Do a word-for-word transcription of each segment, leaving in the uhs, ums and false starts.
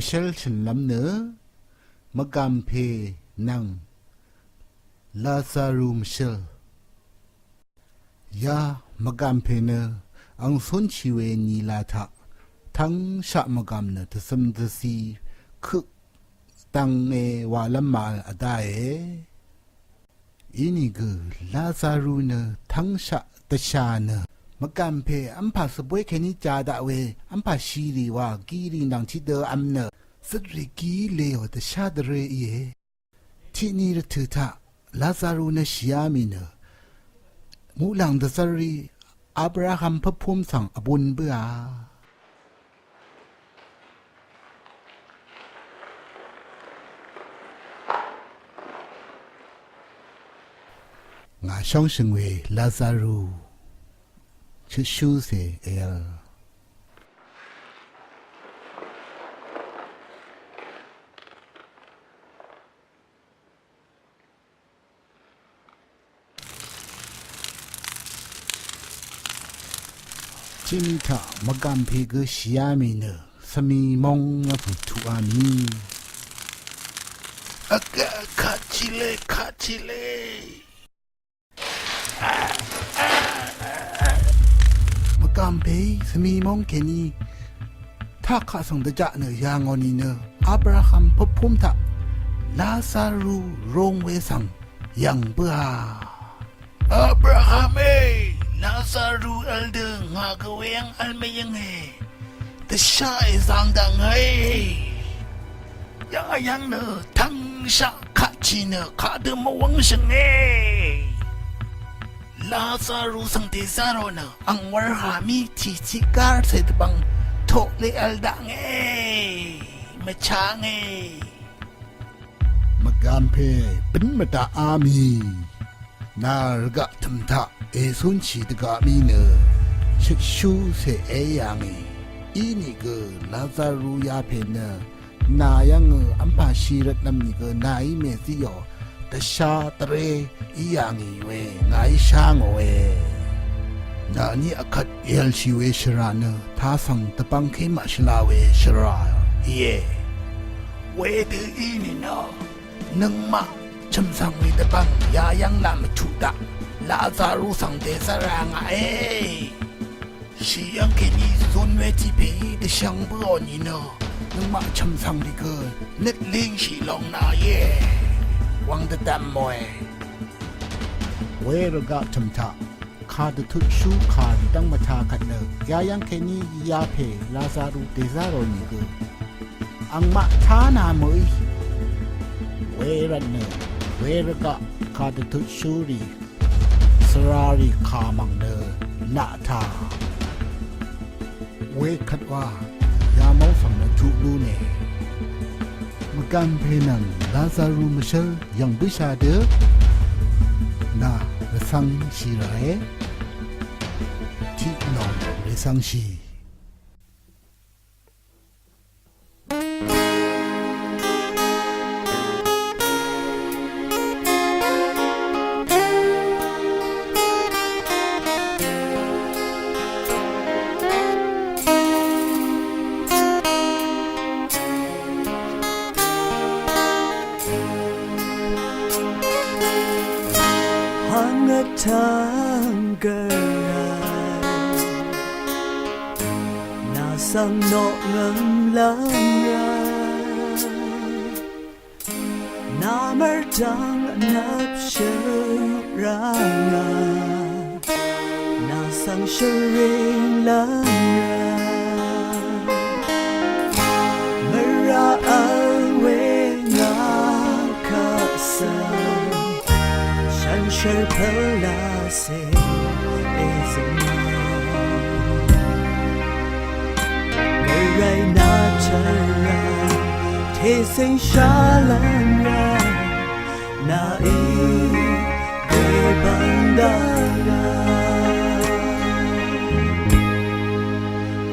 Mvshǿl shø̀nlv́m nø mvgàmpè nvng Lazaru mvshǿl. Ya mvgàmpè nø ang cúnshì we nìla taq tv́ngshaq mvgàm nø dvzøm dvzi køq dvnge walv́m màvl vdáe. Inìgø Lazaru nø tv́ngshaq dvshà nø mvgàmpè v́mpà svbwé kèní ja daq we v́mpà shirì wa girì nvng tiqdøvm nø zøtrì gí leò dvshá dvré íe. Tiqni rvtø̀ taq Lazaru nø shìá mì nø muqlàng dvzv́rrí Abraham pvpúm svng vbūn bǿà. Ngà shóngshø̀ng we Lazaru shøtshúcè èvl. Tiqni taq mvgàmpè gø shìá mì nø svmi móng yv́ng pv̀ng tuqá mì. Vgvp kaq chile, kaq chile. Mvgàmpèí svmi móng kèní taq kaq svng dvjaq nø yà ngò nìnø Abraham pvpúm taq Lazaru rong we svng yv̀ng bǿà. Abrahamí, Lazaru vl dø ngà gø weyv́ng vl mvyǿnge. Dvshá èzang daq ngàí. Yayv́ng nø tv́ngshaq kaqchì nø kadø mvwv́ngshø̀nge. Lazaru svng dèzá rò nø ang wurhà mí tiqtiq gárcè dvbvng toqle vl daq ngàí. Mvchá ngàí. Mvgàmpè bǿn mvdaqá mì. Nà rvgaq tø̀m taq ècúnshì dvgaq mì nø shøtshúcè èí yà ngì. Inìgø Lazaru yapè nø nà yv́ngø v́mpà shì rvtlv́m nìgø nàí mèzíò dvshá dvré í yà ngì we ngàí shá ngòe. Nàní vkvt èvlshì we shvrà nø tasv̀ng dvbvngké màshvla we shvrà íe. Wedø í nìnø nøngmaq chø̀msv̀ng rì dvbvng yayv́ng laq mvchuq daq Lazaru svng dèzv́r rà ngàe. Shì yv́ng kèní zun we tiq pèí dvshvng bǿò nìnø nøngmaq chø̀msv̀ng rì gø nøt língshì long nà íe. Wvng dvdvm mòe. Wervgaq tø̀m taq kàdvtutshú kàrì dv́ng mvtā kvt nø yayv́ng kèní yapè Lazaru dèzá rò nìgø angmaq tá nà mø̀í. Wervt nø wervgaq kàdvtutshúrì svrarì kà mv̀ng nø naq tà. Wekvt wa yamóng svng nø tuq lúne. Mvgàmpè nvng Lazaru mvshǿl yv̀ng bǿshà dø nà rvcv̄ngshì ràe. Tiq lòng rvcv̄ngshì. Hangvtang gvray nà svng noqngø̀m lv́ng ra. Nà mvrdv̀ng vnvp shø̀rv̀ngà nà svng shvring lv́ng ra. Mvrà vl we ngà kaq svng shànshér pvlacè èzø̀ngà. Mvray nà tvrà tècèng shálv́m rà nàí dèbvng dv́ngà.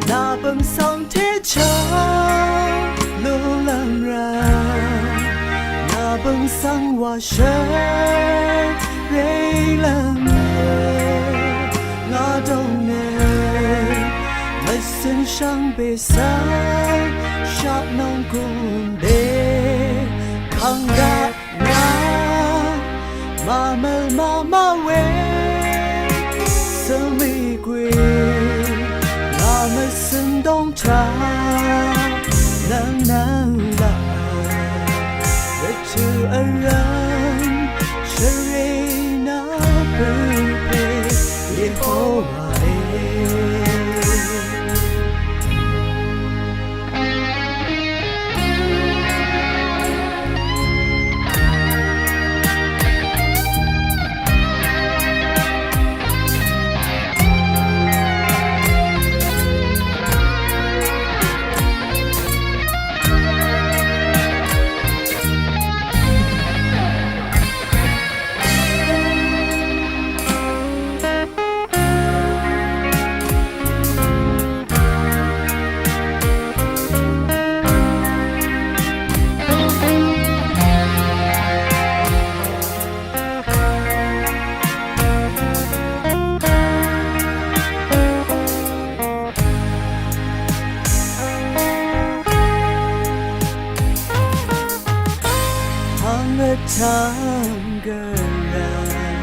Nà bø̀ng svng tèchá lúlv́m rà nà bø̀ng svng wàshv́r rèílv́m rà ngà dv́ngnø mvcø̀n shvngbe svng Shaq nòng gùn dè kàng daq ngà màmøl màmá we svmì gùn ngà mvsøng dòng taq nvng nvng laq rvtø̀ vrv̀m shvrì nà bø̀n pè Yehowa e. Hang vtang gvray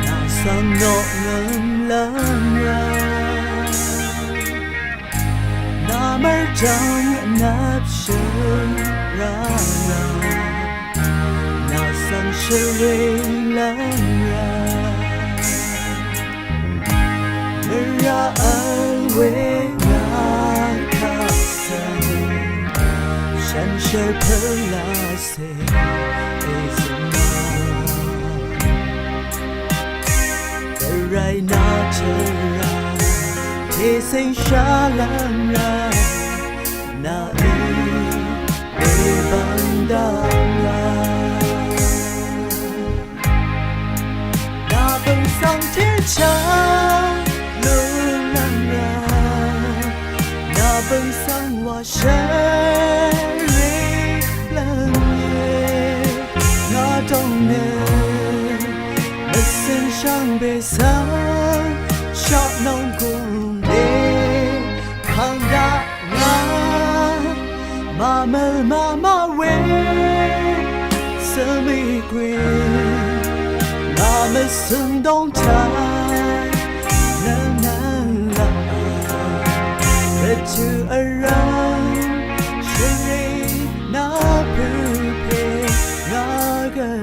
nà svng noqngøm lv́m rá. Nà mvrdv̀ng vnvp shø̀n rá nà, nà svng shvrì lv́m rá. Mvrá vl we ngà kaq svng shànshér pø̄ laq Gvray nà tvrà tèsèng shálv́m rá nà í èbv̀n dv̀m rá. Nà bø̀ng svng tiqchá lúnlv́m rá. Nà bø̀ng svng wà shvrì lv́m íe. Ngà dòng nø mvsøng shvngbe svng shaq nòng gùn dè kàng daq ngà màmøl màmá we svmì gùn ngà mvsøng dòng taq nvng nvng laq rvtø̀ vrv̀m shvrì nà bø̀n pè ngà gvray.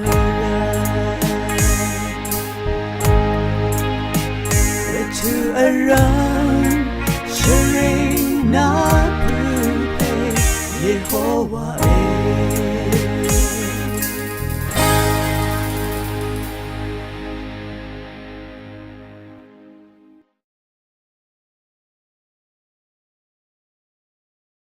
Rvtø̀ vrv̀m shvrì nà bø̀n pè Yehowa e.